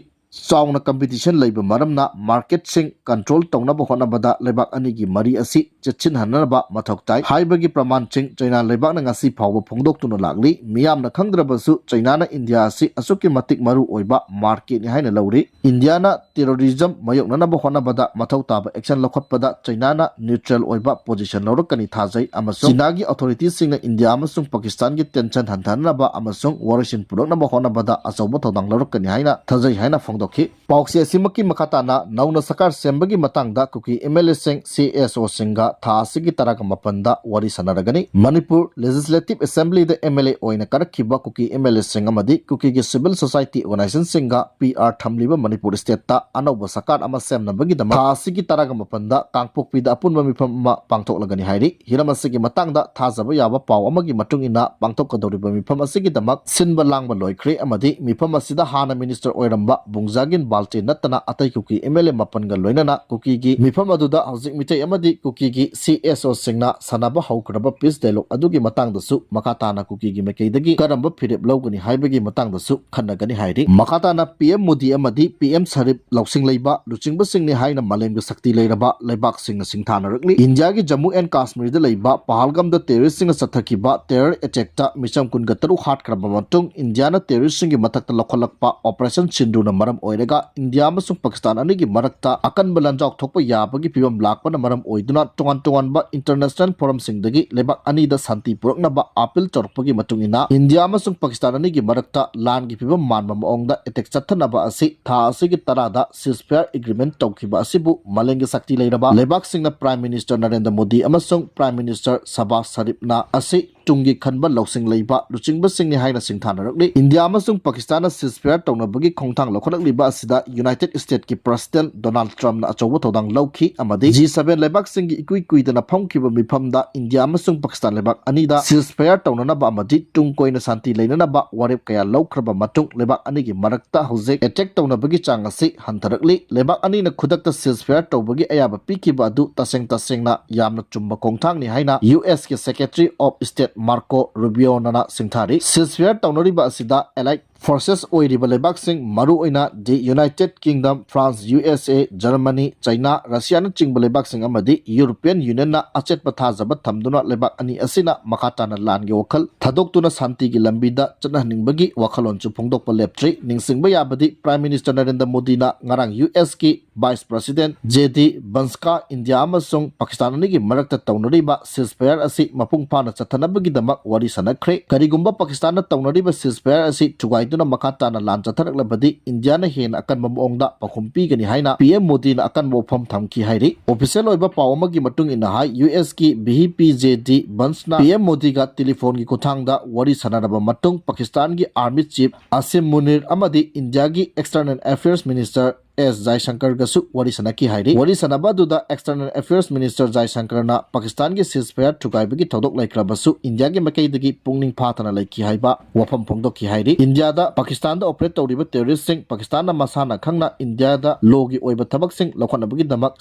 ꯆꯥꯎꯅ ꯀꯝꯄꯤꯇꯤꯁꯟ ꯂꯩꯕ ꯃꯔꯝꯅ ꯃꯥꯔꯀꯦꯠꯁꯤꯡ ꯀꯟꯇ꯭ꯔꯣꯜ ꯇꯧꯅꯕ ꯍꯣꯠꯅꯕꯗ ꯂꯩꯕꯥꯛ ꯑꯅꯤꯒꯤ ꯃꯔꯤ ꯑꯁꯤ ꯆꯦꯠꯁꯤꯟꯍꯟꯅꯕ ꯃꯊꯧ ꯇꯥꯏ ꯍꯥꯏꯕꯒꯤ ꯄ꯭ꯔꯃꯥꯟꯁꯤꯡ ꯆꯩꯅꯥ ꯂꯩꯕꯥꯛꯅ ꯉꯁꯤ ꯐꯥꯎꯕ ꯐꯣꯡꯗꯣꯛꯇꯨꯅ ꯂꯥꯛꯂꯤ꯫ ꯃꯤꯌꯥꯝꯅ ꯈꯪꯗ꯭ꯔꯕꯁꯨ ꯆꯩꯅꯥꯅ ꯏꯟꯗꯤꯌꯥ ꯑꯁꯤ ꯑꯁꯨꯛꯀꯤ ꯃꯇꯤꯛ ꯃꯔꯨ ꯑꯣꯏꯕ ꯃꯥꯔꯀꯦꯠꯅꯤ ꯍꯥꯏꯅ ꯂꯧꯔꯤ꯫ ꯏꯟꯗꯤꯌꯥꯅ ꯇꯦꯔꯣꯔꯤꯖꯝ ꯃꯥꯌꯣꯛꯅꯅꯕ ꯍꯣꯠꯅꯕꯗ ꯃꯊꯧ ꯇꯥꯕ ꯑꯦꯛꯁꯟ ꯂꯧꯈꯠꯄꯗ ꯆꯩꯅꯥꯅ ꯅ꯭ꯌꯨꯇ꯭ꯔꯦꯜ ꯑꯣꯏꯕ ꯄꯣꯖꯤꯁꯟ ꯂꯧꯔꯛꯀꯅꯤ ꯊꯥꯖꯩ ꯑꯃꯁꯨꯡ ꯆꯩꯅꯥꯒꯤ ꯑꯣꯊꯣꯔꯤꯇꯤꯁꯤꯡꯅ ꯏꯟꯗꯤꯌꯥ ꯑꯃꯁꯨꯡ ꯄꯥꯀꯤꯁꯇꯥꯟꯒꯤ ꯇꯦꯟꯁꯟ ꯍꯟꯊꯍꯟꯅꯕ ꯑꯃꯁꯨꯡ ꯋꯥꯔꯣꯏꯁꯤꯟ ꯄꯨꯔꯛꯅꯕ ꯍꯣꯠꯅꯕꯗ ꯑꯆꯧꯕ ꯊꯧꯗꯥꯡ ꯂꯧꯔꯛꯀꯅꯤ ꯍꯥꯏꯅ ꯊꯥꯖꯩ ꯍꯥꯏꯅ ꯐꯣꯡꯗꯣꯛꯈꯤ꯫ ꯄꯥꯎꯆꯦ ꯑꯁꯤꯃꯛꯀꯤ ꯃꯈꯥ ꯇꯥꯅ ꯅꯧꯅ ꯁꯔꯀꯥꯔ ꯁꯦꯝꯕꯒꯤ ꯃꯇꯥꯡꯗ ꯀꯨꯀꯤ ꯑꯦꯝ ꯑꯦꯜ ꯑꯦꯁꯤꯡ, ꯁꯤ ꯑꯦꯁ ꯑꯣꯁꯤꯡꯒ ꯊꯥ ꯑꯁꯤꯒꯤ ꯇꯔꯥꯒ ꯃꯥꯄꯟꯗ ꯋꯥꯔꯤ ꯁꯥꯟꯅꯔꯒꯅꯤ꯫ ꯃꯅꯤꯄꯨꯔ ꯂꯦꯖꯤꯁꯂꯦꯇꯤꯚ ꯑꯦꯁꯦꯝꯕ꯭ꯂꯤꯗ ꯑꯦꯝ ꯑꯦꯜ ꯑꯦ ꯑꯣꯏꯅ ꯀꯥꯔꯛꯈꯤꯕ ꯀꯨꯀꯤ ꯑꯦꯝ ꯑꯦꯜ ꯑꯦꯁꯤꯡ ꯑꯃꯗꯤ ꯀꯨꯀꯤꯒꯤ ꯁꯤꯚꯤꯜ ꯁꯣꯁꯥꯏꯇꯤ ꯑꯣꯔꯒꯅꯥꯏꯖꯦꯁꯟꯁꯤꯡꯒ ꯄꯤ ꯑꯥꯔ ꯊꯝꯂꯤꯕ ꯃꯅꯤꯄꯨꯔ ꯁ꯭ꯇꯦꯠꯇ ꯑꯅꯧꯕ ꯁꯔꯀꯥꯔ ꯑꯃ ꯁꯦꯝꯅꯕꯒꯤꯗꯃꯛ ꯊꯥ ꯑꯁꯤꯒꯤ ꯇꯔꯥꯒ ꯃꯥꯄꯟꯗ ꯀꯥꯡꯄꯣꯛꯄꯤꯗ ꯑꯄꯨꯟꯕ ꯃꯤꯐꯝ ꯑꯃ ꯄꯥꯡꯊꯣꯛꯂꯒꯅꯤ ꯍꯥꯏꯔꯤ꯫ ꯍꯤꯔꯝ ꯑꯁꯤꯒꯤ ꯃꯇꯥꯡꯗ ꯊꯥꯖꯕ ꯌꯥꯕ ꯄꯥꯎ ꯑꯃꯒꯤ ꯃꯇꯨꯡ ꯏꯟꯅ ꯄꯥꯡꯊꯣꯛꯀꯗꯧꯔꯤꯕ ꯃꯤꯐꯝ ꯑꯁꯤꯒꯤꯗꯃꯛ ꯁꯤꯟꯕ ꯂꯥꯡꯕ ꯂꯣꯏꯈ꯭ꯔꯦ ꯑꯃꯗꯤ ꯃꯤꯐꯝ ꯑꯁꯤꯗ ꯍꯥꯟꯅ ꯃꯤꯅꯤꯁꯇꯔ ꯑꯣꯏꯔꯝꯕ ꯕꯨꯡꯖꯥꯒꯤꯟ ꯕꯥꯜꯇꯦ ꯅꯠꯇꯅ ꯑꯇꯩ ꯀꯨꯀꯤ ꯑꯦꯝ ꯑꯦꯜ ꯑꯦ ꯃꯥꯄꯟꯒ ꯂꯣꯏꯅꯅ ꯀꯨꯀꯤꯒꯤ ꯃꯤꯐꯝ ꯑꯗꯨꯗ ꯍꯧꯖꯤꯛ ꯃꯤꯇꯩ ꯑꯃꯗꯤ ꯀꯨꯀꯤꯒꯤ ꯁꯤ ꯑꯦꯁ ꯑꯣꯁꯤꯡꯅ ꯁꯥꯟꯅꯕ ꯍꯧꯈ꯭ꯔꯕ ꯄꯤꯁ ꯗꯥꯏꯂꯣꯒ ꯑꯗꯨꯒꯤ ꯃꯇꯥꯡꯗꯁꯨ ꯃꯈꯥ ꯇꯥꯅ ꯀꯨꯀꯤꯒꯤ ꯃꯥꯏꯀꯩꯗꯒꯤ ꯀꯔꯝꯕ ꯐꯤꯔꯦꯞ ꯂꯧꯒꯅꯤ ꯍꯥꯏꯕꯒꯤ ꯃꯇꯥꯡꯗꯁꯨ ꯈꯟꯅꯒꯅꯤ ꯍꯥꯏꯔꯤ꯫ ꯃꯈꯥ ꯇꯥꯅ ꯄꯤ ꯑꯦꯝ ꯃꯣꯗꯤ ꯑꯃꯗꯤ ꯄꯤ ꯑꯦꯝ ꯁꯔꯤꯞ ꯂꯧꯁꯤꯡ ꯂꯩꯕ ꯂꯨꯆꯤꯡꯕꯁꯤꯡꯅꯤ ꯍꯥꯏꯅ ꯃꯥꯂꯦꯝꯒꯤ ꯁꯛꯇꯤ ꯂꯩꯔꯕ ꯂꯩꯕꯥꯛꯁꯤꯡꯅ ꯁꯤꯡꯊꯥꯅꯔꯛꯂꯤ꯫ ꯏꯟꯗꯤꯌꯥꯒꯤ ꯖꯝꯃꯨ ꯑꯦꯟ ꯀꯥꯁꯃꯤꯔꯗ ꯂꯩꯕ ꯄꯍꯜꯒꯥꯝꯗ ꯇꯦꯔꯣꯔꯤꯁꯁꯤꯡꯅ ꯆꯠꯊꯈꯤꯕ ꯇꯦꯔꯣꯔ ꯑꯦꯇꯦꯛꯇ ꯃꯤꯆꯝ ꯀꯨꯟꯒ ꯇꯔꯨꯛ ꯍꯥꯠꯈ꯭ꯔꯕ ꯃꯇꯨꯡ ꯏꯟꯗꯤꯌꯥꯅ ꯇꯦꯔꯣꯔꯤꯁꯁꯤꯡꯒꯤ ꯃꯊꯛꯇ ꯂꯧꯈꯠꯂꯛꯄ ꯑꯣꯄꯔꯦꯁꯟ ꯁꯤꯟꯗ꯭ꯔꯨꯅ ꯃꯔꯝ ꯑꯣꯏꯔꯒ ꯏꯟꯗꯤꯌꯥ ꯑꯃꯁꯨꯡ ꯄꯥꯀꯤꯁꯇꯥꯟ ꯑꯅꯤꯒꯤ ꯃꯔꯛꯇ ꯑꯀꯟꯕ ꯂꯥꯟꯖꯥꯎ ꯊꯣꯛꯄ ꯌꯥꯕꯒꯤ ꯐꯤꯕꯝ ꯂꯥꯛꯄꯅ ꯃꯔꯝ ꯑꯣꯏꯗꯨꯅ ꯇꯣꯉꯥꯟ ꯇꯣꯉꯥꯟꯕ international forumꯁꯤꯡꯗꯒꯤ ꯂꯩꯕꯥꯛ ꯑꯅꯤꯗ ꯁꯥꯟꯇꯤ ꯄꯨꯔꯛꯅꯕ appeal ꯇꯧꯔꯛꯄꯒꯤ ꯃꯇꯨꯡ ꯏꯟꯅ ꯏꯟꯗꯤꯌꯥ ꯑꯃꯁꯨꯡ ꯄꯥꯀꯤꯁꯇꯥꯟ ꯑꯅꯤꯒꯤ ꯃꯔꯛꯇ ꯂꯥꯟꯒꯤ ꯐꯤꯕꯝ ꯃꯥꯟꯕ ꯃꯑꯣꯡꯗ attack ꯆꯠꯊꯅꯕ ꯑꯁꯤ ꯊꯥ ꯑꯁꯤꯒꯤ ꯇꯔꯥꯗ ceasefire agreement ꯇꯧꯈꯤꯕ ꯑꯁꯤꯕꯨ ꯃꯥꯂꯦꯝꯒꯤ ꯁꯛꯇꯤ ꯂꯩꯔꯕ ꯂꯩꯕꯥꯛꯁꯤꯡꯅ Prime Minister ꯅꯔꯦꯟꯗ꯭ꯔ ꯃꯣꯗꯤ ꯑꯃꯁꯨꯡ Prime Minister ꯁꯍꯕꯥꯖ ꯁꯔꯤꯐꯅ ꯑꯁꯤ ꯇꯨꯡꯒꯤ ꯈꯟꯕ ꯂꯧꯁꯤꯡ ꯂꯩꯕ ꯂꯨꯆꯤꯡꯕꯁꯤꯡꯅꯤ ꯍꯥꯏꯅ ꯁꯤꯡꯊꯥꯅꯔꯛꯂꯤ꯫ ꯏꯟꯗꯤꯌꯥ ꯑꯃꯁꯨꯡ ꯄꯥꯀꯤꯁꯇꯥꯟꯅ ceasefire ꯇꯧꯅꯕꯒꯤ ꯈꯣꯡꯊꯥꯡ ꯂꯧꯈꯠꯂꯛꯂꯤꯕ ꯑꯁꯤꯗ United Statesꯀꯤ President Donald Trumpꯅ ꯑꯆꯧꯕ ꯊꯧꯗꯥꯡ ꯂꯧꯈꯤ ꯑꯃꯗꯤ G seven ꯂꯩꯕꯥꯛꯁꯤꯡꯒꯤ ꯏꯀꯨꯏ ꯀꯨꯏꯗꯅ ꯐꯝꯈꯤꯕ ꯃꯤꯐꯝꯗ ꯏꯟꯗꯤꯌꯥ ꯑꯃꯁꯨꯡ ꯄꯥꯀꯤꯁꯇꯥꯟ ꯂꯩꯕꯥꯛ ꯑꯅꯤꯗ ceasefire ꯇꯧꯅꯅꯕ ꯑꯃꯗꯤ ꯇꯨꯡ ꯀꯣꯏꯅ ꯁꯥꯟꯇꯤ ꯂꯩꯅꯅꯕ ꯋꯥꯔꯦꯞ ꯀꯌꯥ ꯂꯧꯈ꯭ꯔꯕ ꯃꯇꯨꯡ ꯂꯩꯕꯥꯛ ꯑꯅꯤꯒꯤ ꯃꯔꯛꯇ ꯍꯧꯖꯤꯛ attack ꯇꯧꯅꯕꯒꯤ ꯆꯥꯡ ꯑꯁꯤ ꯍꯟꯊꯔꯛꯂꯤ꯫ ꯂꯩꯕꯥꯛ ꯑꯅꯤꯅ ꯈꯨꯗꯛꯇ ceasefire ꯇꯧꯕꯒꯤ ꯑꯌꯥꯕ ꯄꯤꯈꯤꯕ ꯑꯗꯨ ꯇꯁꯦꯡ ꯇꯁꯦꯡꯅ ꯌꯥꯝꯅ ꯆꯨꯝꯕ ꯈꯣꯡꯊꯥꯡꯅꯤ ꯍꯥꯏꯅ USꯀꯤ Secretary of State Marco Rubioꯅ ꯁꯤꯡꯊꯥꯔꯤ꯫ Ceasefire ꯇꯧꯅꯔꯤꯕ ꯑꯁꯤꯗ allied forces ꯑꯣꯏꯔꯤꯕ ꯂꯩꯕꯥꯛꯁꯤꯡ, ꯃꯔꯨꯑꯣꯏꯅ the United Kingdom, France, USA, Germany, China, Russiaꯅꯆꯤꯡꯕ ꯂꯩꯕꯥꯛꯁꯤꯡ ꯑꯃꯗꯤ European Unionꯅ ꯑꯆꯦꯠꯄ ꯊꯥꯖꯕ ꯊꯝꯗꯨꯅ ꯂꯩꯕꯥꯛ ꯑꯅꯤ ꯑꯁꯤꯅ ꯃꯈꯥ ꯇꯥꯅ ꯂꯥꯟꯒꯤ ꯋꯥꯈꯜ ꯊꯥꯗꯣꯛꯇꯨꯅ ꯁꯥꯟꯇꯤꯒꯤ ꯂꯝꯕꯤꯗ ꯆꯠꯅꯍꯟꯅꯤꯡꯕꯒꯤ ꯋꯥꯈꯜꯂꯣꯟꯁꯨ ꯐꯣꯡꯗꯣꯛꯄ ꯂꯦꯞꯇ꯭ꯔꯤ꯫ ꯅꯤꯡꯁꯤꯡꯕ ꯌꯥꯕꯗꯤ, Prime Minister ꯅꯔꯦꯟꯗ꯭ꯔ ꯃꯣꯗꯤꯅ ꯉꯔꯥꯡ USꯀꯤ Vice President JD Vanceꯀ ꯏꯟꯗꯤꯌꯥ ꯑꯃꯁꯨꯡ ꯄꯥꯀꯤꯁꯇꯥꯟ ꯑꯅꯤꯒꯤ ꯃꯔꯛꯇ ꯇꯧꯅꯔꯤꯕ ceasefire ꯑꯁꯤ ꯃꯄꯨꯡ ꯐꯥꯅ ꯆꯠꯊꯅꯕꯒꯤꯗꯃꯛ ꯋꯥꯔꯤ ꯁꯥꯟꯅꯈ꯭ꯔꯦ꯫ ꯀꯔꯤꯒꯨꯝꯕ ꯄꯥꯀꯤꯁꯇꯥꯟꯅ ꯇꯧꯅꯔꯤꯕ ceasefire ꯑꯁꯤ ꯊꯨꯒꯥꯏꯗꯨꯅ ꯃꯈꯥ ꯇꯥꯅ ꯂꯥꯟ ꯆꯠꯊꯔꯛꯂꯕꯗꯤ ꯏꯟꯗꯤꯌꯥꯅ ꯍꯦꯟꯅ ꯑꯀꯟꯕ ꯃꯑꯣꯡꯗ ꯄꯥꯎꯈꯨꯝ ꯄꯤꯒꯅꯤ ꯍꯥꯏꯅ PM ꯃꯣꯗꯤꯅ ꯑꯀꯟꯕ ꯋꯥꯐꯝ ꯊꯝꯈꯤ ꯍꯥꯏꯔꯤ꯫ Official ꯑꯣꯏꯕ ꯄꯥꯎ ꯑꯃꯒꯤ ꯃꯇꯨꯡ ꯏꯟꯅ ꯍꯥꯏ, USꯀꯤ VP JD Vanceꯅ PM ꯃꯣꯗꯤꯒ telephone ꯒꯤ ꯈꯨꯠꯊꯥꯡꯗ ꯋꯥꯔꯤ ꯁꯥꯟꯅꯔꯕ ꯃꯇꯨꯡ ꯄꯥꯀꯤꯁꯇꯥꯟꯒꯤ Army Chief Asim Munir ꯑꯃꯗꯤ ꯏꯟꯗꯤꯌꯥꯒꯤ External Affairs Minister S ꯖꯥꯏꯁꯪꯀꯔꯒꯁꯨ ꯋꯥꯔꯤ ꯁꯥꯟꯅꯈꯤ ꯍꯥꯏꯔꯤ꯫ ꯋꯥꯔꯤ ꯁꯥꯟꯅꯕ ꯑꯗꯨꯗ External Affairs Minister ꯖꯥꯏꯁꯪꯀꯔꯅ ꯄꯥꯀꯤꯁꯇꯥꯟꯒꯤ ceasefire ꯊꯨꯒꯥꯏꯕꯒꯤ ꯊꯧꯗꯣꯛ ꯂꯩꯈ꯭ꯔꯕꯁꯨ ꯏꯟꯗꯤꯌꯥꯒꯤ ꯃꯥꯏꯀꯩꯗꯒꯤ ꯄꯨꯛꯅꯤꯡ ꯐꯥꯊꯅ ꯂꯩꯈꯤ ꯍꯥꯏꯕ ꯋꯥꯐꯝ ꯐꯣꯡꯗꯣꯛꯈꯤ ꯍꯥꯏꯔꯤ꯫ ꯏꯟꯗꯤꯌꯥꯗ ꯄꯥꯀꯤꯁꯇꯥꯟꯗ operate ꯇꯧꯔꯤꯕ terroristꯁꯤꯡ ꯄꯥꯀꯤꯁꯇꯥꯟꯅ ꯃꯁꯥꯅ ꯈꯪꯅ ꯏꯟꯗꯤꯌꯥꯗ lawꯒꯤ ꯑꯣꯏꯕ ꯊꯕꯛꯁꯤꯡ ꯂꯧꯈꯠꯅꯕꯒꯤꯗꯃꯛ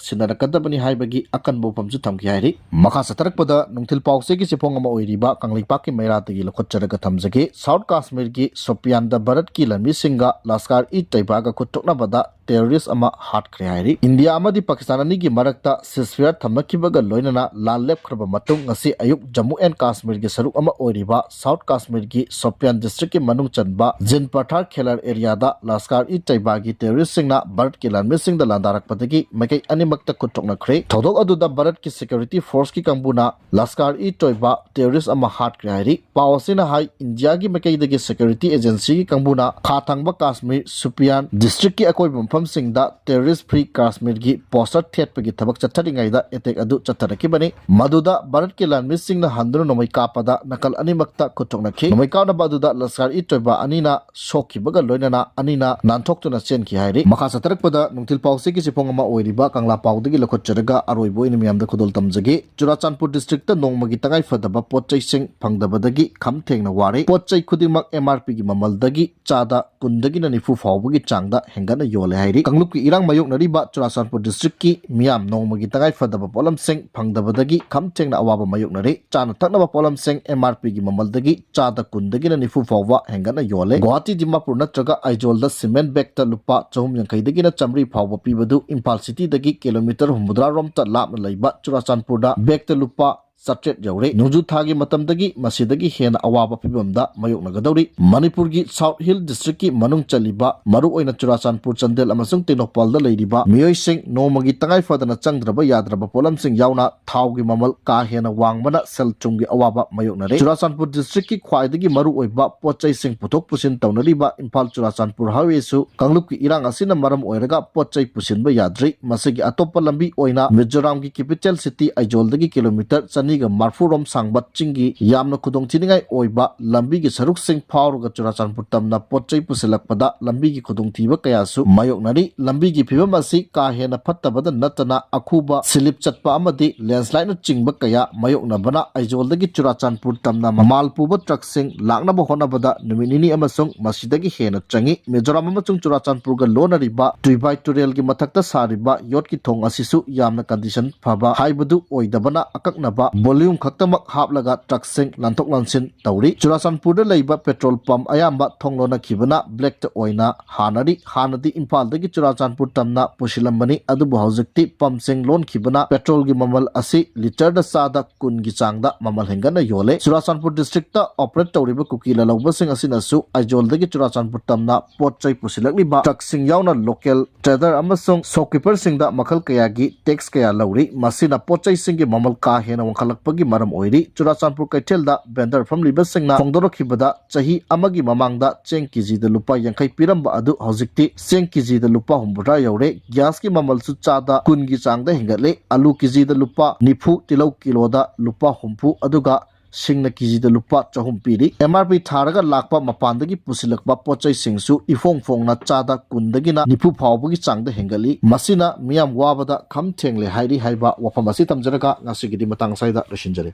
ꯁꯤꯟꯅꯔꯛꯀꯗꯕꯅꯤ ꯍꯥꯏꯕꯒꯤ ꯑꯀꯟꯕ ꯋꯥꯐꯝꯁꯨ ꯊꯝꯈꯤ ꯍꯥꯏꯔꯤ꯫ ꯃꯈꯥ ꯆꯠꯊꯔꯛꯄꯗ ꯅꯨꯡꯊꯤꯜ ꯄꯥꯎꯆꯦꯒꯤ ꯆꯦꯐꯣꯡ ꯑꯃ ꯑꯣꯏꯔꯤꯕ ꯀꯪꯂꯩꯄꯥꯛꯀꯤ ꯃꯩꯔꯥꯗꯒꯤ ꯂꯧꯈꯠꯆꯔꯒ ꯊꯝꯖꯒꯦ꯫ South Kashmirꯒꯤ ꯁꯣꯄꯤꯌꯥꯟꯗ ꯚꯥꯔꯠꯀꯤ ꯂꯥꯟꯃꯤꯁꯤꯡꯒ ꯂꯁꯀꯥꯔ-ꯏ-ꯇꯩꯕꯥꯒ ꯈꯨꯠ ꯊꯣꯛꯅꯕꯗ ꯇꯦꯔꯣꯔꯤꯁ ꯑꯃ ꯍꯥꯠꯈ꯭ꯔꯦ ꯍꯥꯏꯔꯤ꯫ ꯏꯟꯗꯤꯌꯥ ꯑꯃꯗꯤ ꯄꯥꯀꯤꯁꯇꯥꯟ ꯑꯅꯤꯒꯤ ꯃꯔꯛꯇ ceasefire ꯊꯝꯃꯛꯈꯤꯕꯒ ꯂꯣꯏꯅꯅ ꯂꯥꯟ ꯂꯦꯞꯈ꯭ꯔꯕ ꯃꯇꯨꯡ, ꯉꯁꯤ ꯑꯌꯨꯛ ꯖꯝꯃꯨ ꯑꯦꯟ ꯀꯥꯁꯃꯤꯔꯒꯤ ꯁꯔꯨꯛ ꯑꯃ ꯑꯣꯏꯔꯤꯕ ꯁꯥꯎꯠ ꯀꯥꯁꯃꯤꯔꯒꯤ ꯁꯣꯄꯤꯌꯥꯟ ꯗꯤꯁꯇ꯭ꯔꯤꯛꯀꯤ ꯃꯅꯨꯡ ꯆꯟꯕ ꯖꯤꯟ ꯄꯊꯥꯔ ꯈꯦꯂꯔ ꯑꯦꯔꯤꯌꯥꯗ ꯂꯁꯀꯥꯔ ꯏ ꯇꯩꯕꯥꯒꯤ ꯇꯦꯔꯣꯔꯤꯁꯁꯤꯡꯅ ꯚꯥꯔꯠꯀꯤ ꯂꯥꯟꯃꯤꯁꯤꯡꯗ ꯂꯥꯟꯗꯥꯔꯛꯄꯗꯒꯤ ꯃꯥꯏꯀꯩ ꯑꯅꯤꯃꯛꯇ ꯈꯨꯠ ꯊꯣꯛꯅꯈ꯭ꯔꯦ꯫ ꯊꯧꯗꯣꯛ ꯑꯗꯨꯗ ꯚꯥꯔꯠꯀꯤ ꯁꯦꯀ꯭ꯌꯨꯔꯤꯇꯤ ꯐꯣꯔꯁꯀꯤ ꯀꯥꯡꯕꯨꯅ ꯂꯁꯀꯥꯔ ꯏ ꯇꯣꯏꯕꯥ ꯇꯦꯔꯣꯔꯤꯁ ꯑꯃ ꯍꯥꯠꯈ꯭ꯔꯦ ꯍꯥꯏꯔꯤ꯫ ꯄꯥꯎ ꯑꯁꯤꯅ ꯍꯥꯏ, ꯏꯟꯗꯤꯌꯥꯒꯤ ꯃꯥꯏꯀꯩꯗꯒꯤ ꯁꯦꯀ꯭ꯌꯨꯔꯤꯇꯤ ꯑꯦꯖꯦꯟꯁꯤꯒꯤ ꯀꯥꯡꯕꯨꯅ ꯈꯥ ꯊꯪꯕ ꯀꯥꯁꯃꯤꯔ ꯁꯨꯄꯤꯌꯥꯟ ꯗꯤꯁꯇ꯭ꯔꯤꯛꯀꯤ ꯑꯀꯣꯏꯕ ꯃꯐꯝꯁꯤꯡꯗ ꯇꯦꯔꯣꯔꯤꯁ ꯐ꯭ꯔꯤ ꯀꯥꯁꯃꯤꯔꯒꯤ ꯄꯣꯁꯇꯔ ꯊꯦꯠꯄꯒꯤ ꯊꯕꯛ ꯆꯠꯊꯔꯤꯉꯩꯗ ꯑꯦꯇꯦꯛ ꯑꯗꯨ ꯆꯠꯊꯔꯛꯈꯤꯕꯅꯤ꯫ ꯃꯗꯨꯗ ꯚꯥꯔꯠꯀꯤ ꯂꯥꯟꯃꯤꯁꯤꯡꯅ ꯍꯟꯗꯨꯅ ꯅꯣꯡꯃꯩ ꯀꯥꯞꯄꯗ ꯅꯥꯀꯜ ꯑꯅꯤꯃꯛꯇ ꯈꯨꯠ ꯊꯣꯛꯅꯈꯤ꯫ ꯅꯣꯡꯃꯩ ꯀꯥꯞꯅꯕ ꯑꯗꯨꯗ ꯂꯁꯀꯥꯔ ꯏ ꯇꯣꯏꯕꯥ ꯑꯅꯤꯅ ꯁꯣꯛꯈꯤꯕꯒ ꯂꯣꯏꯅꯅ ꯑꯅꯤꯅ ꯅꯥꯟꯊꯣꯛꯇꯨꯅ ꯆꯦꯟꯈꯤ ꯍꯥꯏꯔꯤ꯫ ꯃꯈꯥ ꯆꯠꯊꯔꯛꯄꯗ ꯅꯨꯡꯊꯤꯜ ꯄꯥꯎꯆꯦꯒꯤ ꯆꯦꯐꯣꯡ ꯑꯃ ꯑꯣꯏꯔꯤꯕ ꯀꯪꯂꯥ ꯄꯥꯎꯗꯒꯤ ꯂꯧꯈꯠꯆꯔꯒ ꯑꯔꯣꯏꯕ ꯑꯣꯏꯅ ꯃꯤꯌꯥꯝꯗ ꯈꯨꯗꯣꯜ ꯇꯝꯖꯒꯦ꯫ ꯆꯨꯔꯥꯆꯥꯟꯄꯨꯔ ꯗꯤꯁꯇ꯭ꯔꯤꯛꯇ ꯅꯣꯡꯃꯒꯤ ꯇꯉꯥꯏ ꯐꯗꯕ ꯄꯣꯠ ꯆꯩꯁꯤꯡ ꯐꯪꯗꯕꯗꯒꯤ ꯈꯝ ꯊꯦꯡꯅ ꯋꯥꯔꯦ꯫ ꯄꯣꯠ ꯆꯩ ꯈꯨꯗꯤꯡꯃꯛ ꯑꯦꯝ ꯑꯥꯔ ꯄꯤꯒꯤ ꯃꯃꯜꯗꯒꯤ ꯆꯥꯗ ꯀꯨꯟꯗꯒꯤꯅ ꯅꯤꯐꯨ ꯐꯥꯎꯕꯒꯤ ꯆꯥꯡꯗ ꯍꯦꯟꯒꯠꯅ ꯌꯣꯜꯂꯦ ꯍꯥꯏꯔꯤ꯫ ꯀꯥꯡꯂꯨꯞꯀꯤ ꯏꯔꯥꯡ ꯃꯥꯌꯣꯛꯅꯔꯤꯕ ꯆꯨꯔꯥꯆꯥꯟꯄꯨꯔ ꯗꯤꯁꯇ꯭ꯔꯤꯛꯀꯤ ꯃꯤꯌꯥꯝ ꯅꯣꯡꯃꯒꯤ ꯇꯉꯥꯏ ꯐꯗꯕ ꯄꯣꯠꯂꯝꯁꯤꯡ ꯐꯪꯗꯕꯗꯒꯤ ꯈꯝ ꯊꯦꯡꯅ ꯑꯋꯥꯕ ꯃꯥꯌꯣꯛꯅꯔꯦ꯫ ꯆꯥꯅ ꯊꯛꯅꯕ ꯄꯣꯠꯂꯝꯁꯤꯡ ꯑꯦꯝ ꯑꯥꯔ ꯄꯤꯒꯤ ꯃꯃꯜꯗꯒꯤ ꯆꯥꯗ ꯀꯨꯟꯗꯒꯤꯅ ꯅꯤꯐꯨ ꯐꯥꯎꯕ ꯍꯦꯟꯒꯠꯅ ꯌꯣꯜꯂꯦ꯫ ꯒꯨꯋꯥꯍꯥꯇꯤ, ꯗꯤꯃꯥꯄꯨꯔ ꯅꯠꯇ꯭ꯔꯒ ꯑꯥꯏꯖꯣꯜꯗ ꯁꯤꯃꯦꯟ ꯕꯦꯒꯇ ꯂꯨꯄꯥ ꯆꯍꯨꯝ ꯌꯥꯡꯈꯩꯗꯒꯤꯅ ꯆꯥꯃꯔꯤ ꯐꯥꯎꯕ ꯄꯤꯕꯗꯨ ꯏꯝꯐꯥꯜ ꯁꯤꯇꯤꯗꯒꯤ ꯀꯤꯂꯣꯃꯤꯇꯔ ꯍꯨꯝꯐꯨꯇꯔꯥ ꯔꯣꯝꯇ ꯂꯥꯞꯅ ꯂꯩꯕ ꯆꯨꯔꯥꯆꯥꯟꯄꯨꯔꯗ ꯕꯦꯒꯇ ꯂꯨꯄꯥ ꯆꯥꯇ꯭ꯔꯦꯠ ꯌꯧꯔꯦ꯫ ꯅꯣꯡꯖꯨ ꯊꯥꯒꯤ ꯃꯇꯝꯗꯒꯤ ꯃꯁꯤꯗꯒꯤ ꯍꯦꯟꯅ ꯑꯋꯥꯕ ꯐꯤꯕꯝꯗ ꯃꯥꯌꯣꯛꯅꯒꯗꯧꯔꯤ꯫ ꯃꯅꯤꯄꯨꯔꯒꯤ ꯁꯥꯎꯠ ꯍꯤꯜ ꯗꯤꯁꯇ꯭ꯔꯤꯛꯀꯤ ꯃꯅꯨꯡ ꯆꯜꯂꯤꯕ ꯃꯔꯨꯑꯣꯏꯅ ꯆꯨꯔꯥꯆꯥꯟꯄꯨꯔ, ꯆꯥꯟꯗꯦꯜ ꯑꯃꯁꯨꯡ ꯇꯦꯡꯅꯧꯄꯜꯗ ꯂꯩꯔꯤꯕ ꯃꯤꯑꯣꯏꯁꯤꯡ ꯅꯣꯡꯃꯒꯤ ꯇꯉꯥꯏ ꯐꯗꯅ ꯆꯪꯗ꯭ꯔꯕ ꯌꯥꯗ꯭ꯔꯕ ꯄꯣꯠꯂꯝꯁꯤꯡ ꯌꯥꯎꯅ ꯊꯥꯎꯒꯤ ꯃꯃꯜ ꯀꯥ ꯍꯦꯟꯅ ꯋꯥꯡꯕꯅ ꯁꯦꯜ ꯊꯨꯝꯒꯤ ꯑꯋꯥꯕ ꯃꯥꯌꯣꯛꯅꯔꯦ꯫ ꯆꯨꯔꯥꯆꯥꯟꯄꯨꯔ ꯗꯤꯁꯇ꯭ꯔꯤꯛꯀꯤ ꯈ꯭ꯋꯥꯏꯗꯒꯤ ꯃꯔꯨꯑꯣꯏꯕ ꯄꯣꯠ ꯆꯩꯁꯤꯡ ꯄꯨꯊꯣꯛ ꯄꯨꯁꯤꯟ ꯇꯧꯅꯔꯤꯕ ꯏꯝꯐꯥꯜ ꯆꯨꯔꯥꯆꯥꯟꯄꯨꯔ ꯍꯥꯏꯋꯦꯁꯨ ꯀꯥꯡꯂꯨꯞꯀꯤ ꯏꯔꯥꯡ ꯑꯁꯤꯅ ꯃꯔꯝ ꯑꯣꯏꯔꯒ ꯄꯣꯠ ꯆꯩ ꯄꯨꯁꯤꯟꯕ ꯌꯥꯗ꯭ꯔꯤ꯫ ꯃꯁꯤꯒꯤ ꯑꯇꯣꯞꯄ ꯂꯝꯕꯤ ꯑꯣꯏꯅ ꯃꯤꯖꯣꯔꯥꯝꯒꯤ ꯀꯦꯄꯤꯇꯦꯜ ꯁꯤꯇꯤ ꯑꯥꯏꯖꯣꯜꯗꯒꯤ ꯀꯤꯂꯣꯃꯤꯇꯔ ꯆꯅꯤꯒ ꯃꯔꯐꯨ ꯔꯣꯝ ꯁꯥꯡꯕ ꯆꯤꯡꯒꯤ ꯌꯥꯝꯅ ꯈꯨꯗꯣꯡꯊꯤꯅꯤꯡꯉꯥꯏ ꯑꯣꯏꯕ ꯂꯝꯕꯤꯒꯤ ꯁꯔꯨꯛꯁꯤꯡ ꯐꯥꯎꯔꯒ ꯆꯨꯔꯥꯆꯥꯟꯄꯨꯔ ꯇꯝꯅ ꯄꯣꯠ ꯆꯩ ꯄꯨꯁꯤꯜꯂꯛꯄꯗ ꯂꯝꯕꯤꯒꯤ ꯈꯨꯗꯣꯡꯊꯤꯕ ꯀꯌꯥꯁꯨ ꯃꯥꯌꯣꯛꯅꯔꯤ꯫ ꯂꯝꯕꯤꯒꯤ ꯐꯤꯕꯝ ꯑꯁꯤ ꯀꯥ ꯍꯦꯟꯅ ꯐꯠꯇꯕꯗ ꯅꯠꯇꯅ ꯑꯈꯨꯕ, ꯁꯤꯂꯤꯞ ꯆꯠꯄ ꯑꯃꯗꯤ ꯂꯦꯟꯁꯂꯥꯏꯠꯅꯆꯤꯡꯕ ꯀꯌꯥ ꯃꯥꯌꯣꯛꯅꯕꯅ ꯑꯥꯏꯖꯣꯜꯗꯒꯤ ꯆꯨꯔꯥꯆꯥꯟꯄꯨꯔ ꯇꯝꯅ ꯃꯥꯜ ꯄꯨꯕ ꯇ꯭ꯔꯛꯁꯤꯡ ꯂꯥꯛꯅꯕ ꯍꯣꯠꯅꯕꯗ ꯅꯨꯃꯤꯠ ꯅꯤꯅꯤ ꯑꯃꯁꯨꯡ ꯃꯁꯤꯗꯒꯤ ꯍꯦꯟꯅ ꯆꯪꯏ꯫ ꯃꯤꯖꯣꯔꯥꯝ ꯑꯃꯁꯨꯡ ꯆꯨꯔꯥꯆꯥꯟꯄꯨꯔꯒ ꯂꯣꯟꯅꯔꯤꯕ ꯇꯨꯏꯕꯥꯏ ꯇꯨꯔꯦꯜꯒꯤ ꯃꯊꯛꯇ ꯁꯥꯔꯤꯕ ꯌꯣꯠꯀꯤ ꯊꯣꯡ ꯑꯁꯤꯁꯨ ꯌꯥꯝꯅ ꯀꯟꯗꯤꯁꯟ ꯐꯕ ꯍꯥꯏꯕꯗꯨ ꯑꯣꯏꯗꯕꯅ ꯑꯀꯛꯅꯕ volume ꯈꯛꯇꯃꯛ ꯍꯥꯞꯂꯒ ꯇ꯭ꯔꯛꯁꯤꯡ ꯂꯥꯟꯊꯣꯛ ꯂꯥꯟꯁꯤꯟ ꯇꯧꯔꯤ꯫ ꯆꯨꯔꯥꯆꯥꯟꯄꯨꯔꯗ ꯂꯩꯕ ꯄꯦꯇ꯭ꯔꯣꯜ ꯄꯝ ꯑꯌꯥꯝꯕ ꯊꯣꯡ ꯂꯣꯟꯅꯈꯤꯕꯅ ꯕ꯭ꯂꯦꯛꯇ ꯑꯣꯏꯅ ꯍꯥꯟꯅꯔꯤ꯫ ꯍꯥꯟꯅꯗꯤ ꯏꯝꯐꯥꯜꯗꯒꯤ ꯆꯨꯔꯥꯆꯥꯟꯄꯨꯔ ꯇꯝꯅ ꯄꯨꯁꯤꯜꯂꯝꯕꯅꯤ, ꯑꯗꯨꯕꯨ ꯍꯧꯖꯤꯛꯇꯤ ꯄꯝꯁꯤꯡ ꯂꯣꯟꯈꯤꯕꯅ ꯄꯦꯇ꯭ꯔꯣꯜꯒꯤ ꯃꯃꯜ ꯑꯁꯤ ꯂꯤꯇꯔꯗ ꯆꯥꯗ ꯀꯨꯟꯒꯤ ꯆꯥꯡꯗ ꯃꯃꯜ ꯍꯦꯟꯒꯠꯅ ꯌꯣꯜꯂꯦ꯫ ꯆꯨꯔꯥꯆꯥꯟꯄꯨꯔ ꯗꯤꯁꯇ꯭ꯔꯤꯛꯇ ꯑꯣꯄꯔꯦꯠ ꯇꯧꯔꯤꯕ ꯀꯨꯀꯤ ꯂꯂꯧꯕꯁꯤꯡ ꯑꯁꯤꯅꯁꯨ ꯑꯥꯏꯖꯣꯜꯗꯒꯤ ꯆꯨꯔꯥꯆꯥꯟꯄꯨꯔ ꯇꯝꯅ ꯄꯣꯠ ꯆꯩ ꯄꯨꯁꯤꯜꯂꯛꯂꯤꯕ ꯇ꯭ꯔꯛꯁꯤꯡ ꯌꯥꯎꯅ ꯂꯣꯀꯦꯜ ꯇ꯭ꯔꯦꯗꯔ ꯑꯃꯁꯨꯡ ꯁꯣꯞꯀꯤꯄꯔꯁꯤꯡꯗ ꯃꯈꯜ ꯀꯌꯥꯒꯤ ꯇꯦꯛꯁ ꯀꯌꯥ ꯂꯧꯔꯤ꯫ ꯃꯁꯤꯅ ꯄꯣꯠ ꯆꯩꯁꯤꯡꯒꯤ ꯃꯃꯜ ꯀꯥ ꯍꯦꯟꯅ ꯋꯥꯡꯈꯠꯂꯛꯄꯒꯤ ꯃꯔꯝ ꯑꯣꯏꯔꯤ꯫ ꯆꯨꯔꯥꯆꯥꯟꯄꯨꯔ ꯀꯩꯊꯦꯜꯗ ꯚꯦꯟꯗꯔ ꯐꯝꯂꯤꯕꯁꯤꯡꯅ ꯐꯣꯡꯗꯣꯔꯛꯈꯤꯕꯗ, ꯆꯍꯤ ꯑꯃꯒꯤ ꯃꯃꯥꯡꯗ ꯆꯦꯡ ꯀꯦꯖꯤꯗ ꯂꯨꯄꯥ ꯌꯥꯡꯈꯩ ꯄꯤꯔꯝꯕ ꯑꯗꯨ ꯍꯧꯖꯤꯛꯇꯤ ꯆꯦꯡ ꯀꯦꯖꯤꯗ ꯂꯨꯄꯥ ꯍꯨꯝꯐꯨꯇꯔꯥ ꯌꯧꯔꯦ꯫ ꯒ꯭ꯌꯥꯁꯀꯤ ꯃꯃꯜꯁꯨ ꯆꯥꯗ ꯀꯨꯟꯒꯤ ꯆꯥꯡꯗ ꯍꯦꯟꯒꯠꯂꯦ꯫ ꯑꯂꯨ ꯀꯦꯖꯤꯗ ꯂꯨꯄꯥ ꯅꯤꯐꯨ, ꯇꯤꯜꯍꯧ ꯀꯤꯂꯣꯗ ꯂꯨꯄꯥ ꯍꯨꯝꯐꯨ, ꯑꯗꯨꯒ ꯁꯤꯡꯅ ꯀꯦꯖꯤꯗ ꯂꯨꯄꯥ ꯆꯍꯨꯝ ꯄꯤꯔꯤ꯫ ꯑꯦꯝ ꯑꯥꯔ ꯄꯤ ꯊꯥꯔꯒ ꯂꯥꯛꯄ ꯃꯄꯥꯟꯗꯒꯤ ꯄꯨꯁꯤꯜꯂꯛꯄ ꯄꯣꯠ ꯆꯩꯁꯤꯡꯁꯨ ꯏꯐꯣꯡ ꯐꯣꯡꯅ ꯆꯥꯗ ꯀꯨꯟꯗꯒꯤꯅ ꯅꯤꯐꯨ ꯐꯥꯎꯕꯒꯤ ꯆꯥꯡꯗ ꯍꯦꯟꯒꯠꯂꯤ꯫ ꯃꯁꯤꯅ ꯃꯤꯌꯥꯝ ꯋꯥꯕꯗ ꯈꯝ ꯊꯦꯡꯂꯦ ꯍꯥꯏꯔꯤ ꯍꯥꯏꯕ ꯋꯥꯐꯝ ꯑꯁꯤ ꯊꯝꯖꯔꯒ ꯉꯁꯤꯒꯤꯗꯤ ꯃꯇꯥꯡ ꯑꯁ꯭ꯋꯥꯏꯗ ꯂꯣꯏꯁꯤꯟꯖꯔꯦ꯫